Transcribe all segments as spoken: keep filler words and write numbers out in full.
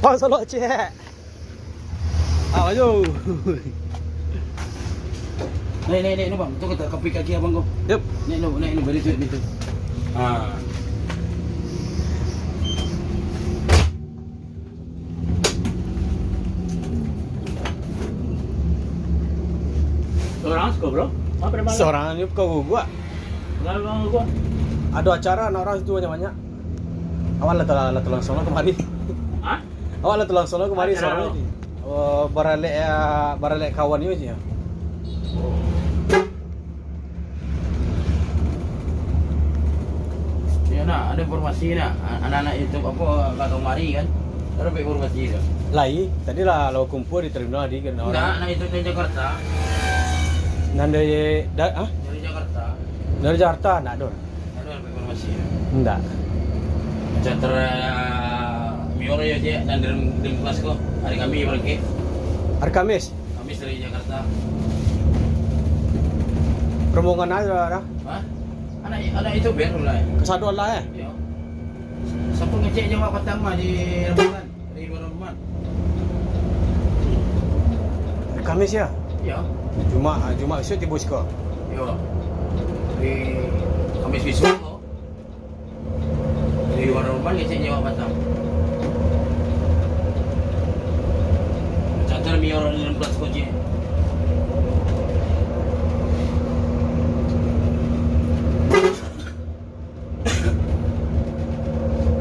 Abang Solok, cek. Ah, maju. Naik, naik, naik, no, bang. Tu kata kopi kaki abang ko. Yup. Naik, no, naik, no, beri tu, beri tu. Ah. Sorang siko, bro? Apa nama? Sorang ni bukan guguk. Bukan guguk. Ada acara, anak orang situ banyak-banyak. Awak lah tala-, lah talangsung lah kamari. Hah? Awak lah talangsung lah kamari. Acara sorang apa? Ni. Oh, baralek, ah, baralek kawan ni aja. Ya, nak, ada informasi nak. A-, anak-anak YouTube apa, kat kamari kan? Ada informasi tu? Lai, tadi lah, lah kumpul di terminal tadi kan. Enggak, orang anak YouTube dari Jakarta. Nan dari, da-, ah? Dari Jakarta. Dari Jakarta, ndak ada. Ada informasi? Ndak. Macam ter-, Mior yo, cek, dan dalam, dalam kelas ko. Hari Kamis berangkat. Hari Kamis? Kamis dari Jakarta. Rombongan aja lah. Hah? Anak, anak itu biar mulai. Kesado lah, eh? Yo. Siapa ngecek jawab pertama di rombongan? Dari luar rumah. Kamis ya? Ya. Jumaat, Jumaat bisuak tibo siko. Ya. Di Kamis bisuak ko. Dari luar rumah ngecek nyawa patang. Cacar mior enam belas kocek.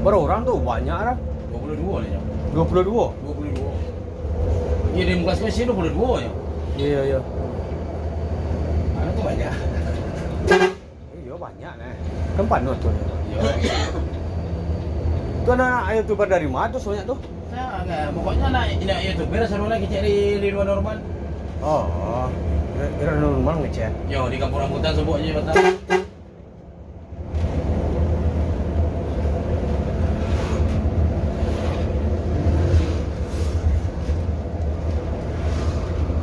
Bara urang tu? Banyak lah. Dua puluh dua lah, Jang. Dua puluh dua? Dua puluh dua. Iya, di muka sekolah sini dua puluh dua, Jang. Iya, iya. Anak tu banyak. Iya, banyak, nah. Kan panuh tu. Iya. Tu anak-anak YouTuber dari mana tu sebanyak tu? Nah, enggak. Pokoknya anak, anak YouTuber sama lagi cari di luar normal. Oh, oh. Di luar normal ngecek. Yo, di kampung rambutan sebut je, Batam.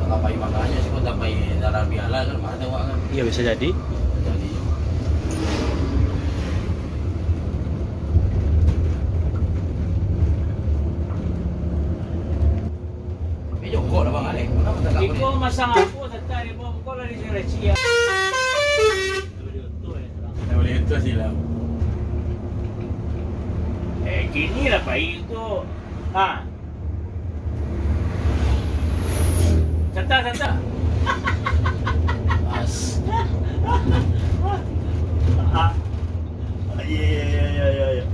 Kalau pai manganyo sih, kok tak pai dalam biala kan, mah tengok kan. Iya, bisa jadi. Jadi. Tapi jongkok lah, Bang Alek. Kenapa tak boleh? Iko masang apa, tata dia bawa kau lari sini, Raci, ya? Dah boleh utuh silau. Eh, kini lah baik tu. Ha. Santa, santa. Mas. Ah. Ya, ya, ya, ya, ya, ya.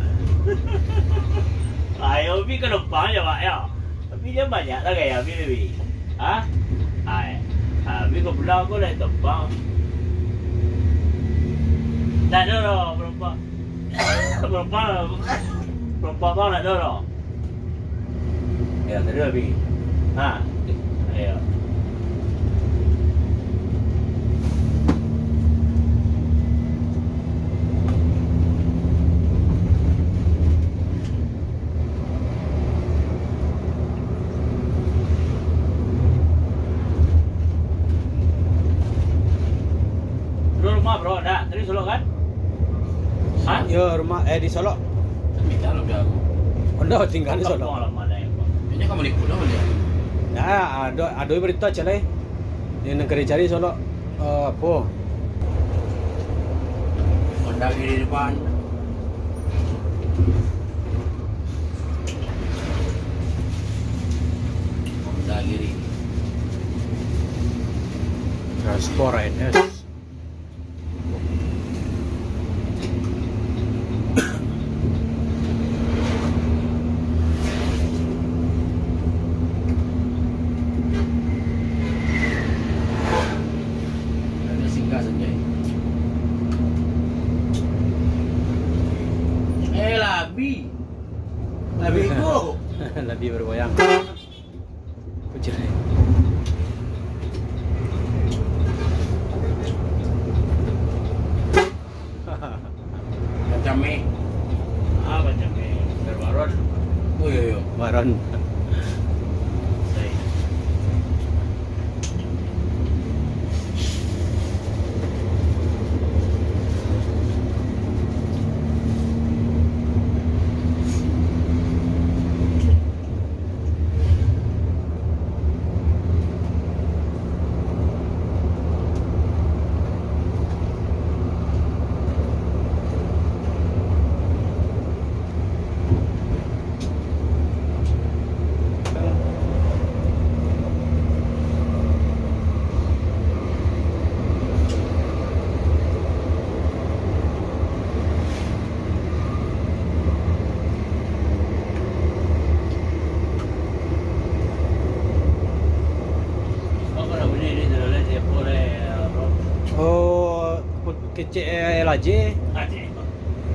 Ayo, Bi, ka Lempang je, Pak, ya. Tapi jan banyak lah gaya Abi, Bi. Ha? Ai. Abi ka pulang ko lai tobang. Tak ado doh, penumpang. Penumpang, penumpang bang tak ado doh. Ya, tak ado Abi. Ha. Ayo. Bro, rumah, bro, dah. Tadi Solok, kan? Ha? Yo, rumah, eh, di Solok. Tapi dah lo, dah. Onda tingga di Solok. Kampung lah, mana yang, Bang? Kayaknya kamu di pulau, dia. Nah, ado, ado berita, Cak, lai. Yang nak cari-cari Solok. Eh, apo? Honda kiri depan. Honda kiri. Transport N S. Ada singgah saja. Eh, labi. Labi ko. Labi bergoyang. Kucing. Kecek, eh, L A J. Aceh.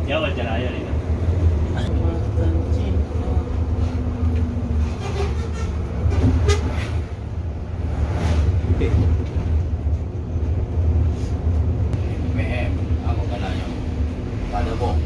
Jauh aja lah, ya, ya. P M, ako kananyo. Pada bom.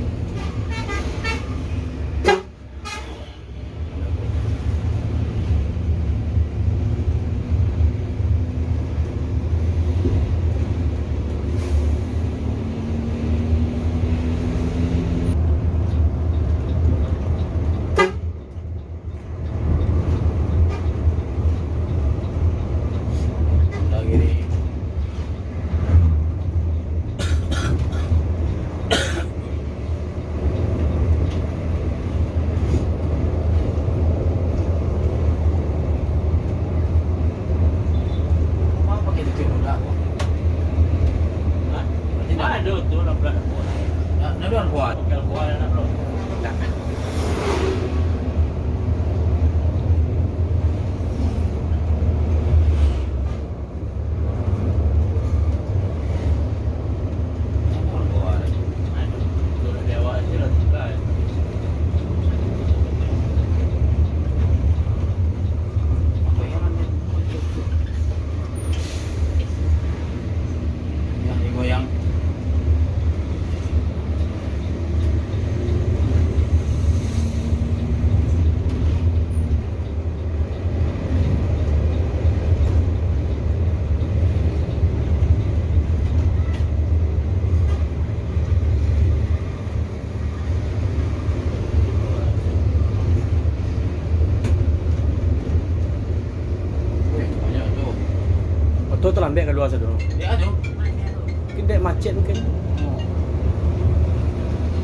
Oto talambek kalua sado. Mungkin dek macet mungkin.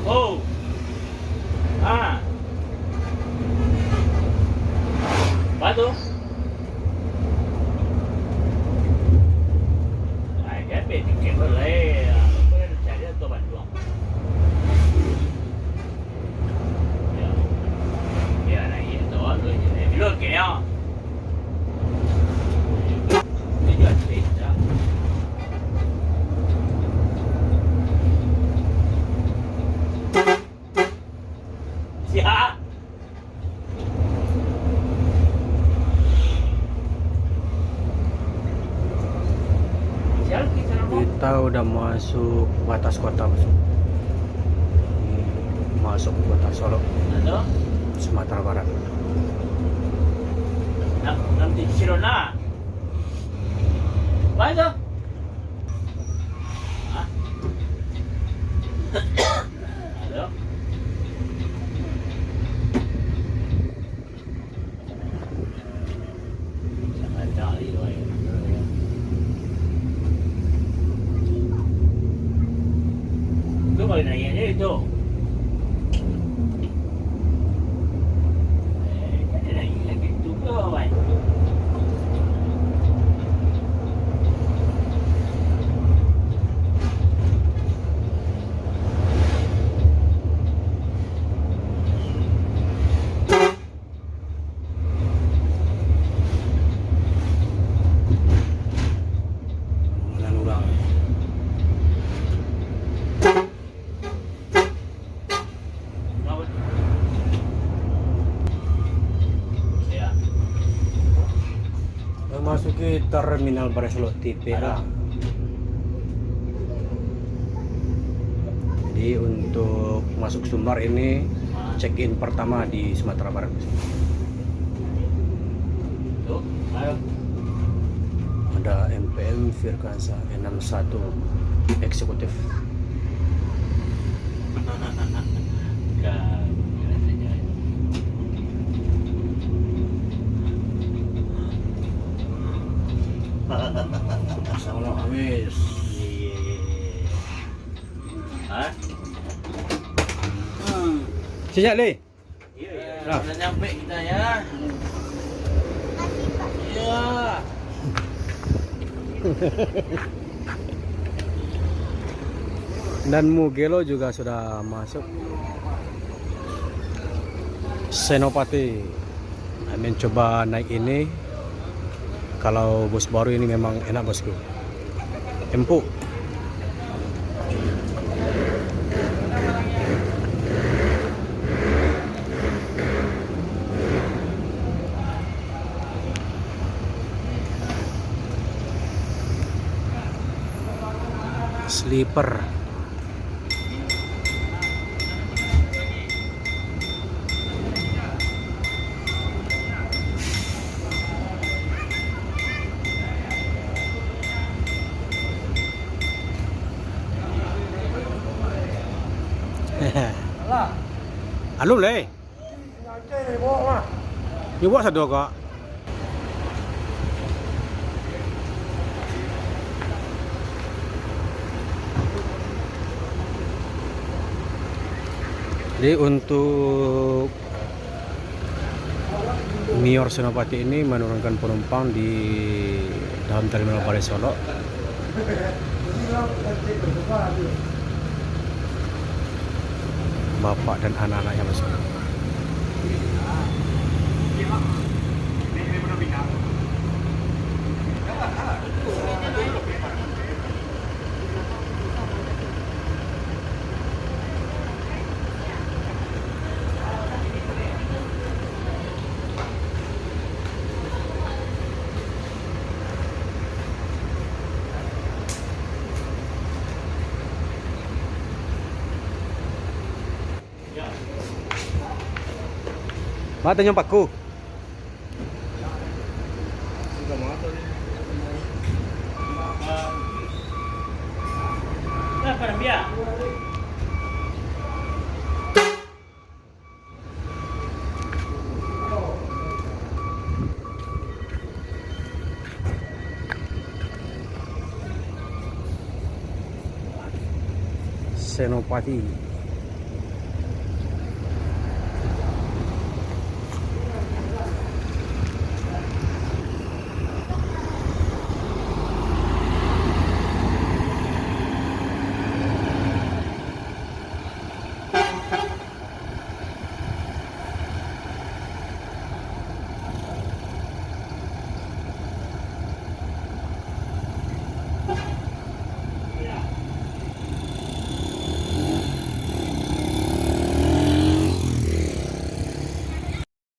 Oh. Ah. Apa tu? Ai, kan bed tiket tu lai. Apa yang cari atau bantuan? Ya. Ya, nak iya tu, tu je. Bilo ke ya? Dia jual cerita. Siap. Kita udah masuk batas kota, masuk. Masuk kota Solok, Sumatera Barat. Nak, nanti Sirona. Baik tu. Hah? Halo? Tu baru naiak je tu. Eh, kan dia naiak lagi tu ke, Wan? Memasuki terminal Barai Solok, T P A. Jadi, untuk masuk Sumbar ini check in pertama di Sumatera Barat. Ada M P M Firkansa enam satu eksekutif. Sama habis. Hah? Sejak, Leh. Iyo, iyo. Nah. Sudah nyampe kita, ya. Iya. Dan Mugello juga sudah masuk. Senopati. Nah, mencoba naik ini. Kalau bos baru ini memang enak, bosku. Empuk. Sleeper. Alun lai. Nyo bawa sado kok. Jadi, untuk Nior Senopati ini menurunkan penumpang di dalam Terminal Balai Solok. Bapak dan anak-anak yang bersama. Mak, tanyo paku. Senopati.